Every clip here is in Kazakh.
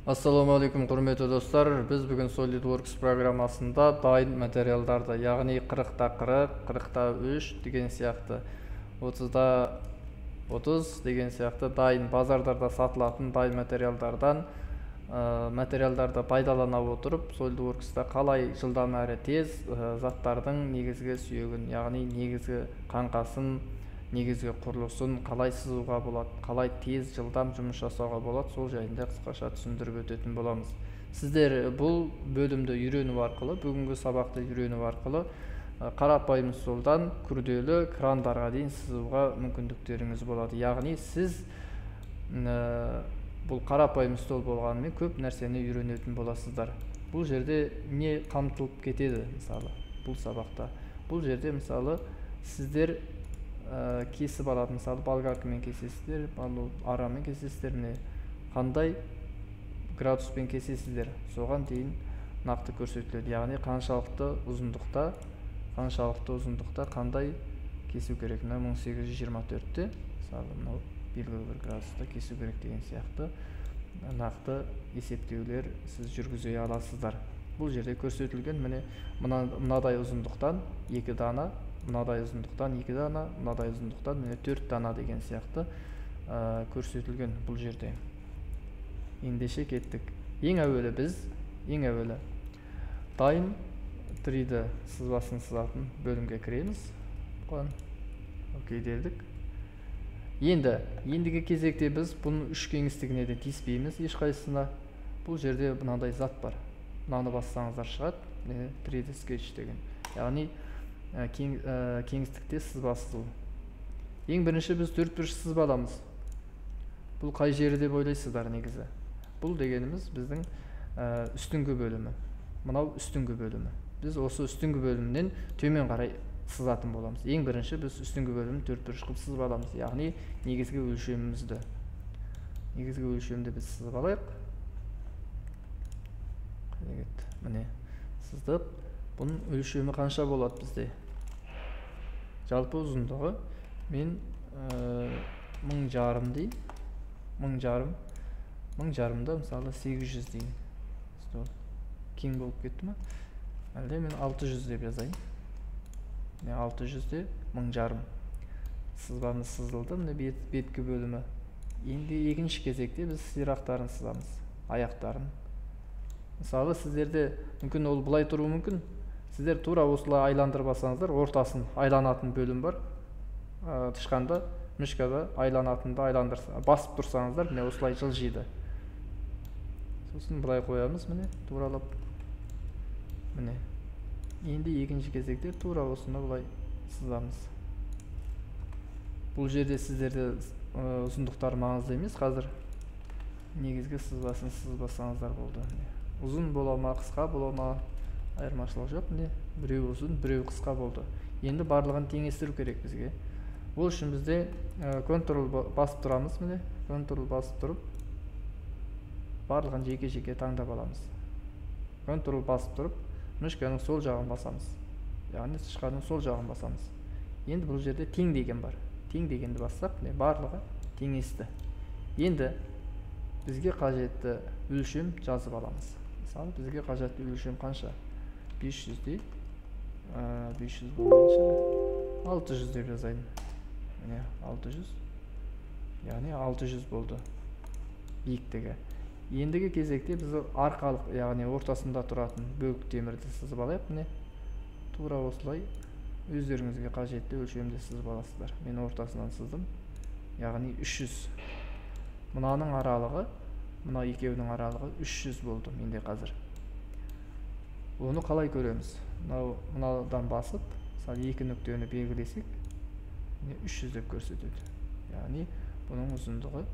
Ассалаумағалейкум, құрметті достар. Біз бүгін SolidWorks программасында дайын материалдарды, яғни 40-та 40, 40-та 3 деген сияқты, 30-да 30 деген сияқты дайын базардарда сатылатын дайын материалдардан материалдарды пайдалана отырып, SolidWorks'та қалай жылдам әрі тез заттардың негізгі сүйегін, яғни негізгі қаңқасын, негізгі құрылысын қалай сызуға болады, қалай тез жылдам жұмыс жасауға болады, сол жайында қысқаша түсіндіріп өтетін боламыз. Сіздер бұл бөлімді үйрену арқылы, бүгінгі сабақты үйрену арқылы қарапайым столдан күрделі крандарға дейін сызуға мүмкіндіктеріңіз болады. Яғни сіз бұл қарапайым стол болғанымен көп нәрсені үйренетін боласыздар. Бұл жерде не қамтылып кетеді, мысалы, бұл сабақта? Бұл жерде, мысалы, сіздер кесіп алады, мысалы, болгаркамен кесесіздер, арамен кесесіздер, міне қандай градуспен кесесіздер, соған дейін нақты көрсетіледі. Яғни қаншалықты ұзындықта қандай кесу керек, мына 1824-те, мысалы, мынау белгілі бір градуста кесу керек деген сияқты нақты есептеулер сіз жүргізе аласыздар. Бұл жерде көрсетілген, міне, мынадай ұзындықтан 2 дана, мынадай ұзындықтан 2 дана, мынадай ұзындықтан міне 4 дана деген сияқты көрсетілген бұл жерде. Ендеше кеттік. Ең әуелі біз, ең әуелі дайын 3D сызбасын сызатын бөлімге кіреміз. Бұған окей дедік. Енді, ендігі кезекте біз бұның үш кеңістігіне де тиіспейміз ешқайсысына. Бұл жерде мынандай зат бар. Мынаны бассаңыздар шығады, міне 3D Sketch деген. Яғни кеңістікте сызба сызу. Ең бірінші біз төрт бұрыш сызба аламыз. Бұл қай жері деп ойлайсыздар негізі? Бұл дегеніміз біздің үстіңгі бөлімі. Мынау үстіңгі бөлімі. Біз осы үстіңгі бөлімнен төмен қарай сызатын боламыз. Ең бірінші біз үстіңгі бөлімін төрт бұрыш қылып сызып аламыз. Яғни негізгі өлшемімізді. Негізгі өлшемді біз сызып алайық. Міне сыздық. Бұның өлшемі қанша болады бізде? Жалпы ұзындығы мен 1500 дейін. 1500. 1500-да мысалы 800 дейін. Стол кең болып кетті ма? Әлде мен 600 деп жазайын. Міне 600-де 1500. Сызбамыз сызылды, міне беткі бөлімі. Енді екінші кезекте біз сирақтарын сызамыз, аяқтарын. Мысалы, сіздерде мүмкін ол былай тұруы мүмкін. Сіздер тура осылай айландырып алсаңыздар, ортасын айланатын бөлім бар. Тышқанда, мышкада айланатынды айландырса, басып тұрсаңыздар, міне осылай жылжиды. Сосын былай қоямыз, міне туралап. Міне. Енді екінші кезекте тура осыны былай сызамыз. Бұл жерде сіздерде ұзындықтар маңызды емес, қазір негізгі сызбасын сызбасаңыздар болды. Ұзын бола ма, қысқа бола ма, айырмашылық жоқ. Міне, біреу ұзын, біреу қысқа болды. Енді барлығын теңестіру керек бізге. Ол үшін бізде Ctrl басып тұрамыз, міне, Ctrl басып тұрып барлығын жеке-жеке таңдап аламыз. Ctrl басып тұрып мышканың сол жағын басамыз. Яғни тышқанның сол жағын басамыз. Енді бұл жерде тең деген бар. Тең дегенді бассақ, міне барлығы теңесті. Енді бізге қажетті өлшем жазып аламыз. Мысалы, бізге қажетті өлшем қанша? 500-де, 500 болмайынша 600 деп жазайын. Міне 600. Яғни 600 болды биіктігі. Ендігі кезекте біз арқалық, яғни ортасында тұратын бөлік темірді сызып алайық. Міне тура осылай өздеріңізге қажетті өлшемді сызып аласыздар. Мен ортасынан сыздым. Яғни 300. Мынаның аралығы, мына екеуінің аралығы 300 болды менде қазір. Оны қалай көреміз? Мынадан басып, мысалы, екі нүктені белгілесек, міне 300 деп көрсетеді. Яғни бұның ұзындығы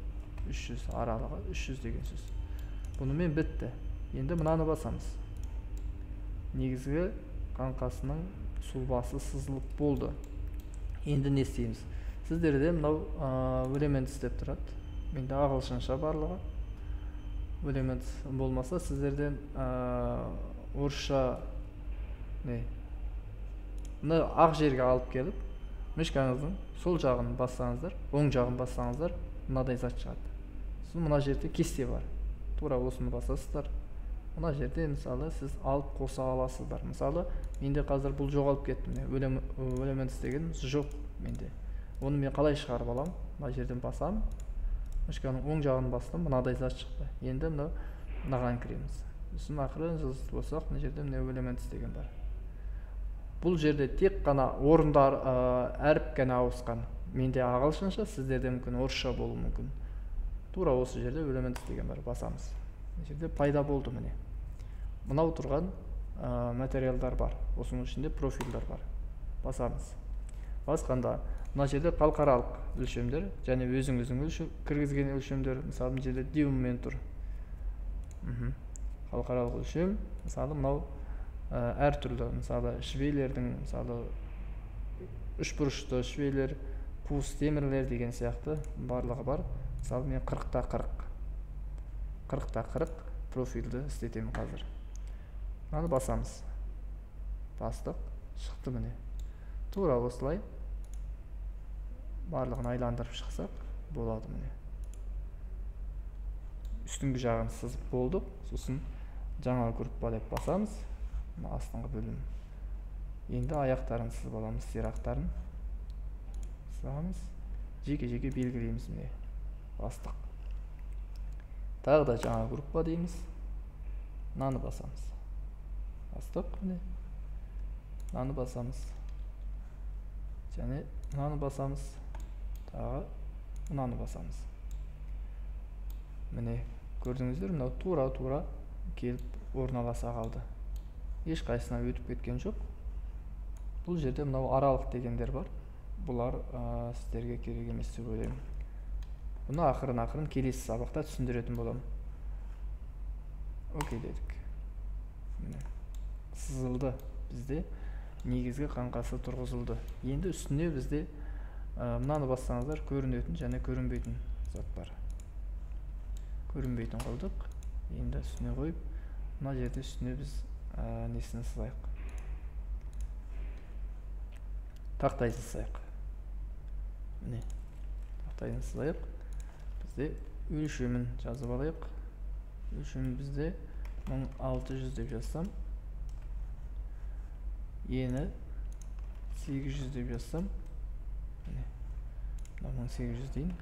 300, аралығы 300 деген сөз. Бұнымен бітті. Енді мынаны басамыз. Негізгі қаңқасының сұлбасы сызылып болды. Енді не істейміз? Сіздерде мынау элемент істеп тұрады. Менде ағылшынша барлығы. Элемент болмаса, сіздерден орысша не? Мына ақ жерге алып келіп, мышкаңыздың сол жағын бассаңыздар, оң жағын бассаңыздар, мынадай зат шығады. Сосын мына жерде кесте бар. Тура осыны басасыздар. Мына жерде мысалы сіз алып қоса аласыздар. Мысалы менде қазір бұл жоғалып кетті. Міне Elements деген жоқ менде. Оны мен қалай шығарып аламын? Мына жерден басам. Мышканың оң жағын бастым, мынадай зат шықты. Енді мынаған кіреміз. Сосын ақырын жылжытып болсақ, мына жерде міне Elements деген бар. Бұл жерде тек қана орындар, әріп қана ауысқан. Менде ағылшынша, сіздерде мүмкін орысша болуы мүмкін. Тура осы жерде Elements деген бар, басамыз. Мына жерде пайда болды міне. Мынау тұрған материалдар бар. Осының ішінде профильдер бар. Басамыз. Басқанда мына жерде халықаралық өлшемдер және өзіңіздің кіргізген өлшемдер, мысалы мына жерде дюйммен тұр. Халықаралық өлшем, мысалы мынау әртүрлі, мысалы швейлердің, мысалы үшбұрышты швейлер, қуыс темірлер деген сияқты барлығы бар. Мысалы мен 40-та 40. 40-та 40 профильді істетемін қазір. Мынаны басамыз. Бастық, шықты міне. Тура осылай барлығын айландырып шықсақ болады міне. Үстіңгі жағын сызып болдық. Сосын жаңа группа деп басамыз. Мына астыңғы бөлім. Енді аяқтарын сызып аламыз, сирақтарын сызамыз. Жеке-жеке белгілейміз міне. Бастық. Тағы да жаңа группа дейміз. Мынаны басамыз. Бастық міне. Мынаны басамыз. Және мынаны басамыз. Тағы мынаны басамыз. Міне, көрдіңіздер, мынау тура-тура келіп орналаса қалды. Ешқайсысына өтіп кеткен жоқ. Бұл жерде мынау аралық дегендер бар. Бұлар сіздерге керек емес деп ойлаймын. Бұны ақырын-ақырын келесі сабақта түсіндіретін боламын. Окей дедік. Міне, сызылды бізде. Негізгі қаңқасы тұрғызылды. Енді үстіне бізде мынаны бассаңыздар көрінетін және көрінбейтін зат бар. Көрінбейтін қылдық. Енді үстіне қойып, мына жерде үстіне біз несін сызайық? Тақтайын сызайық. Міне, тақтайын сызайық. Бізде өлшемін жазып алайық. Өлшемін бізде 1600 деп жазсам, ені 800 деп жазсам, міне, мына 1800 дейін.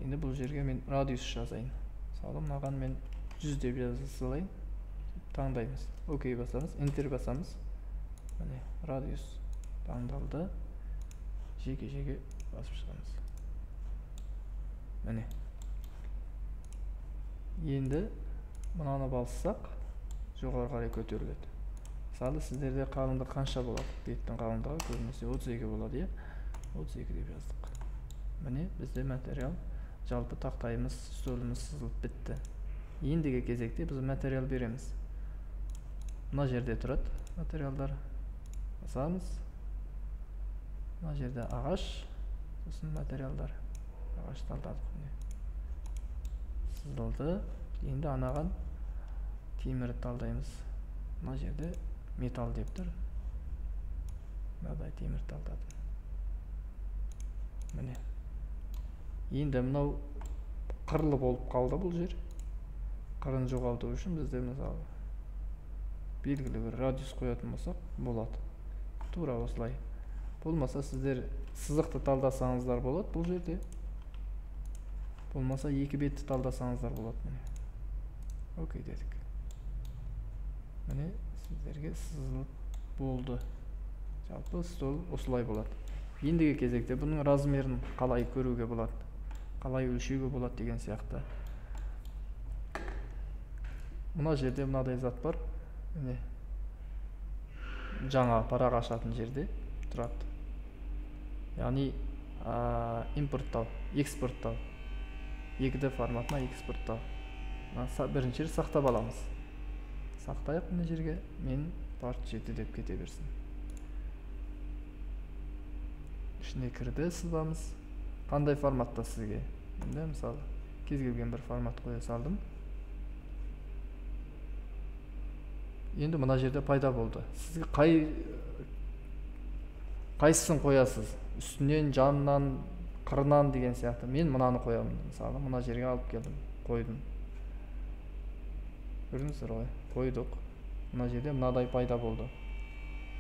Енді бұл жерге мен радиус жазайын. Мысалы, мынаған мен 100 деп жаза салайын. Таңдаймыз. Окей басамыз, Enter басамыз. Міне, радиус таңдалды. Жеке-жеке басып шығамыз. Міне. Енді мынаны бассақ, жоғары қарай көтеріледі. Мысалы, сіздерде қалыңдық қанша болады? Беттің қалыңдығы көбінесе 32 болады, иә? 32 деп жаздық. Міне, бізде материал, жалпы тақтайымыз, столымыз сызылып бітті. Ендігі кезекте біз материал береміз. Мына жерде тұрады материалдар. Басамыз. Мына жерде ағаш, сосын материалдар. Ағаш талдадық міне. Сызылды. Енді анаған темірді талдаймыз. Мына жерде металл деп тұр. Мынадай темір талдадым. Міне. Енді мынау қырлы болып қалды бұл жер. Қырын жоғалту үшін бізде мысалы белгілі бір радиус қоятын болсақ болады. Тура осылай. Болмаса сіздер сызықты талдасаңыздар болады бұл жерде. Болмаса екі бетті талдасаңыздар болады міне. Окей дедік. Міне сіздерге сызылып болды. Жалпы стол осылай болады. Ендігі кезекте бұның размерін қалай көруге болады, қалай өлшеуге болады деген сияқты. Мына жерде мынадай зат бар. Міне, жаңа парақ ашатын жерде тұрады. Яғни импорттау, экспорттау. 2D форматына экспорттау. Бірінші рет сақтап аламыз. Сақтайық мына жерге, мен парт 7 деп кете берсін. Ішіне кірді сызбамыз. Қандай форматта сізге? Енді мысалы кез келген бір формат қоя салдым. Енді мына жерде пайда болды. Сізге қайсысын қоясыз? Үстінен, жанынан, қырынан деген сияқты. Мен мынаны қоямын. Мысалы, мына жерге алып келдім. Қойдым. Көрдіңіздер ғой, қойдық. Мына жерде мынадай пайда болды.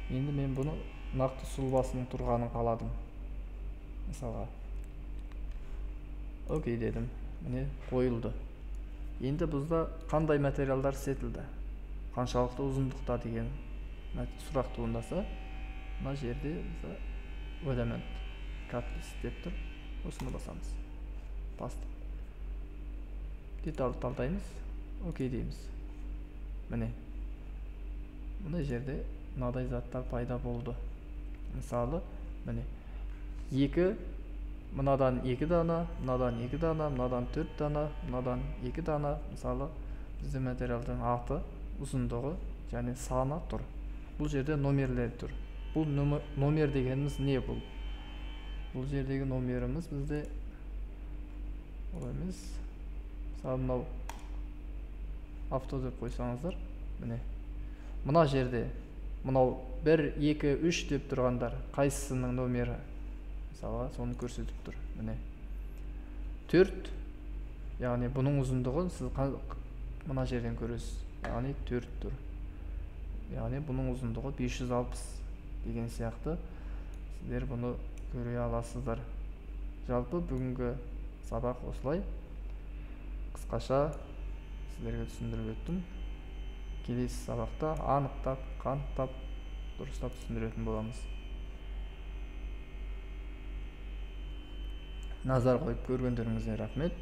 Енді мен бұны нақты сұлбасының тұрғанын қаладым. Мысалға. Окей дедім. Міне қойылды. Енді бұзда қандай материалдар істетілді? Қаншалықты ұзындықта деген сұрақ туындаса, мына жерде бізде элемент катлис деп тұр. Осыны басамыз. Бастық. Деталды талдаймыз. Окей дейміз. Міне. Мына жерде мынадай заттар пайда болды. Мысалы, міне 2, мынадан 2 дана, мынадан 2 дана, мынадан 4 дана, мынадан 2 дана. Мысалы, бізде материалдың аты, ұзындығы және саны тұр. Бұл жерде номерлер тұр. Бұл номер дегеніміз не бұл? Бұл жердегі номеріміз бізде ол емес. Мысалы, мынау авто деп қойсаңыздар, міне. Мына жерде мынау 1, 2, 3 деп тұрғандар қайсысының номері? Мысалға, соны көрсетіп тұр. Міне. 4, яғни бұның ұзындығын сіз мына жерден көресіз. Яғни 4 тұр. Яғни бұның ұзындығы 560 деген сияқты. Сіздер бұны көре аласыздар. Жалпы бүгінгі сабақ осылай. Қысқаша сіздерге түсіндіріп өттім. Келесі сабақта анықтап, қанықтап, дұрыстап түсіндіретін боламыз. Назар қойып көргендеріңізге рахмет.